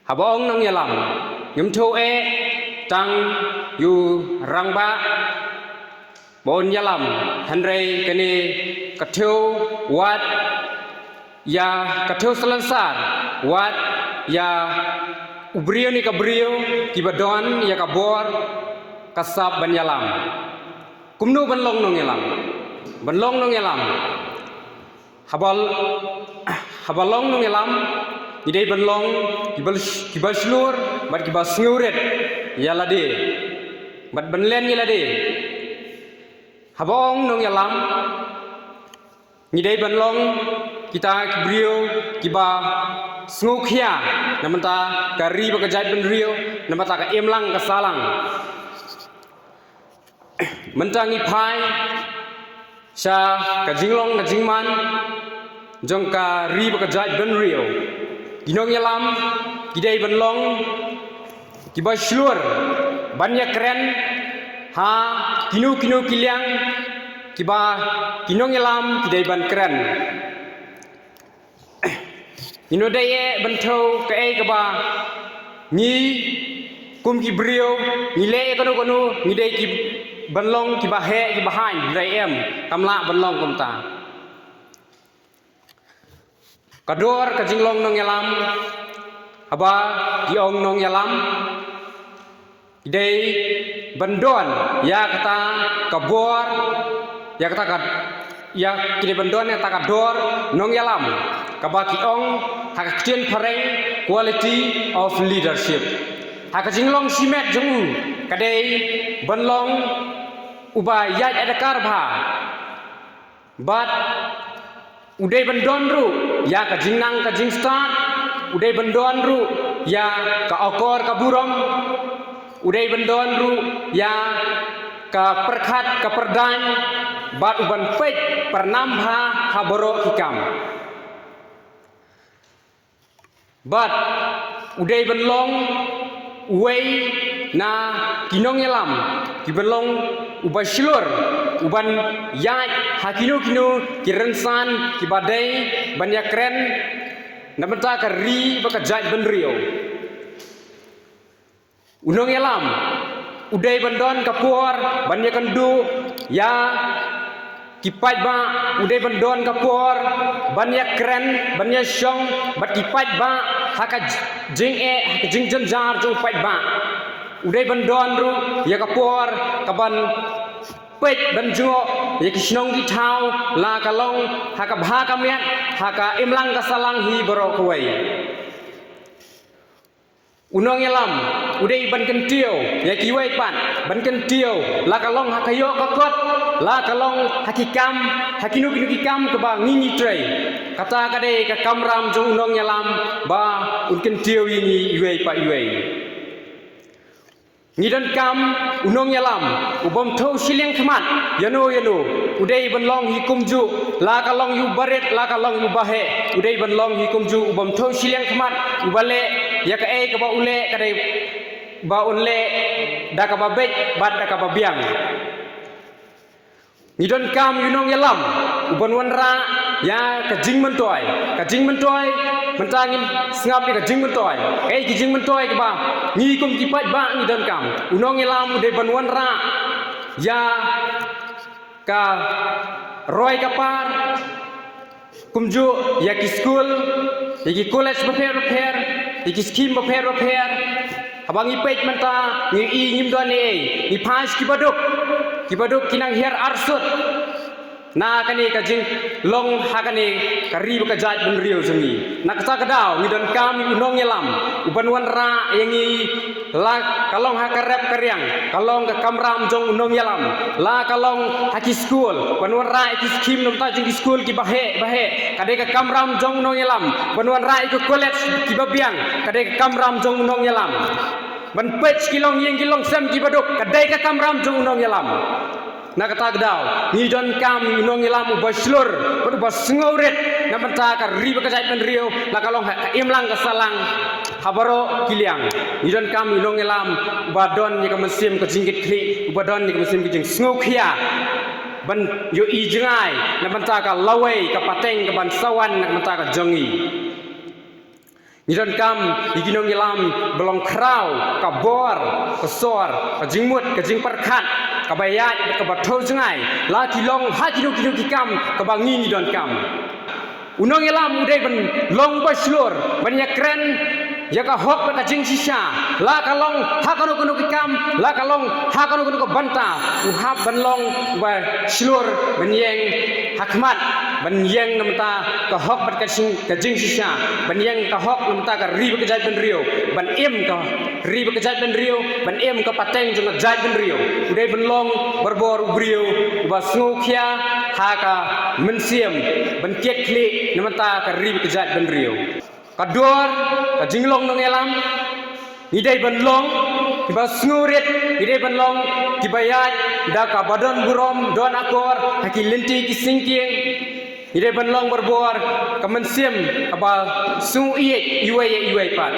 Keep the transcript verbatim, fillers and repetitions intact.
Haba ong nongïalam, ngim thew eh tang ïa u rangbah ba un ïalam, hynrei kane ka thew wat ïa ka thew salonsar, wat ïa u briew ne ka briew kiba don ïa ka bor ka sap ban ïalam. Kumno ban long nongïalam? Ban long nongïalam, haba, haba long nongïalam, ngi dei ban long kiba, kiba shlur bad kiba sngewrit ïa lade bad ban len ïa lade. Haba ong nongïalam, ngi dei ban long kita ki briew kiba sngewkhia na bynta ka ri bad ka jaitbynriew, na bynta ka imlang ka sahlang. Mynta ngi phai sha ka jinglong ka jingman jong ka ri bad ka jaitbynriew. Ki nongïalam ki dei ban long kiba shlur ban ïakren ha kino kino ki liang kiba ki nongïalam ki dei ban kren. Ngi ym dei eh ban thew kaei kaba ngi kum ki briew ngi leh ïa kano kano, ngi dei ki ban long kiba heh kiba haiñ, dei em, kam lah ban long kumta. Ka dor ka jinglong nongïalam, haba ki ong nongïalam, ki dei ban don ïa kata ka bor, ïa kata ka, ïa, ki dei ban don ïa kata ka dor nongïalam, kaba ki ong ha ka ktien phareng quality of leadership. Ha ka jinglong shimet jong u, ka dei ban long uba ïaid adkar bha. Bad u dei ban don ruh ïa ka jingnang ka jingstad, u dei ban don ruh ïa ka akor ka burom, u dei ban don ruh ïa ka pyrkhat ka pyrdaiñ, bad u ban peit pyrnam bha ha baroh ki kam. Bad u dei ban long uwei na ki nongïalam kiba long uba shlur, uban ïaid ha kino kino ki rynsan kiba dei ban ïakren na bynta ka ri bad ka jaitbynriew. U nongïalam u dei ban don ka por ban ïakynduh ïa ki paidbah, u dei ban don ka por ban ïakren, ban ïashong bad ki paidbah ha ka jingeh, ha ka jingjynjar jong paidbah. U dei ban don ruh ïa ka por kaban peit ban jngoh ïa ki shnong ki thaw, la ka long ha ka bha ka miat, ha ka imlang ka sahlang hi baroh kawei. U nongïalam u dei ban kyntiew ïa kiwei pat, ban kyntiew la ka long ha ka ïoh ka kot, la ka long ha ki kam, ha kino kino ki kam kaba ngi ngi trei. Kata ka dei ka kamram jong u nongïalam ba un kyntiew ïa ngi iwei pa iwei. Ngi donkam u nongïalam u bym thew shiliang khmat ïano ïano, u dei ban long hi kumjuh, la ka long ïa u barit, la ka long ïa u baheh, u dei ban long hi kumjuh, u bym thew shiliang khmat, uba leh ïa kaei kaba u leh ka dei ba un leh da kaba beit bad da kaba biang. Ngi donkam ïa u nongïalam u ban wanrah ïa ka jingmyntoi. Ka jingmyntoi, mynta ngin sngap ïa ka jingmyntoi. Kaei ka jingmyntoi kaba ngi kum ki paidbah ngi donkam? U nongïalam u dei ban wanrah ïa ka roi ka par, kumjuh ïa ki skul, ïa ki college bapher bapher, ïa ki skim bapher bapher. Haba ngi peit mynta ngi i ngim don ei ei, ngi phai sha kiba duk, kiba duk ki nang hiar arsut na kane ka jinglong ha kane ka ri bad ka jaitbynriew jong ngi. Na kata ka daw ngi donkam ïa u nongïalam u ban wanrah ïa ngi, la ka long ha ka rep ka riang, ka long ka kamram jong u nongïalam, la ka long ha ki skul ban wanrah ïa ki skim na bynta jong ki skul kiba heh ba heh, ka dei ka kamram jong u nongïalam, ban wanrah ïa ki college kiba biang, ka dei ka kamram jong u nongïalam. Ban peit ki longïing ki longsem kiba duk, ka dei ka kamram jong u nongïalam. Na kata ka daw ngi donkam ïa u nongïalam uba shlur bad uba sngewrit na bynta ka ri bad ka jaitbynriew, la ka long ha ka imlang ka sahlang, ha baroh ki liang. Ngi donkam ïa u nongïalam uba don ïa ka mynsiem ka jingkitkhlieh, uba don ïa ka mynsiem ka jingsngewkhia ban ïohi jngai na bynta ka lawei ka pateng kaban sa wan na bynta ka jong ngi. Ngi donkam ïa ki nongïalam ba long khraw ka bor, ka sor, ka jingmut, ka jingpyrkhat, kaba ïaid, kaba thew jngai, la ki long ha kino kino ki kam kaba ngi ngi donkam. U nongïalam u dei ban long ba shlur, ban ïakren ïa ka hok bad ka jingshisha, la ka long ha kano kano ki kam, la ka long ha kano kano ka bynta, u hap ban long ba shlur, ban ïeng ha khmat, ban ïeng namar ka hok bad ka jing, ka jingshisha, ban ïeng ka hok namar ka ri bad ka jaitbynriew, ban im ka ri bad ka jaitbynriew, ban im ka pateng jong ka jaitbynriew. U dei ban long barabor u briew uba sngewkhia ha ka mynsiem, ban kit khlieh namar ka ri bad ka jaitbynriew. Ka dor ka jinglong nongïalam, ngi dei ban long kiba sngewrit, ngi dei ban long kiba ïaid da kaba don burom, don akor ha ki lynti ki syngkien. Ngi dei ban long barabor ka mynsiem kaba sngewrit iwei ïa iwei pat.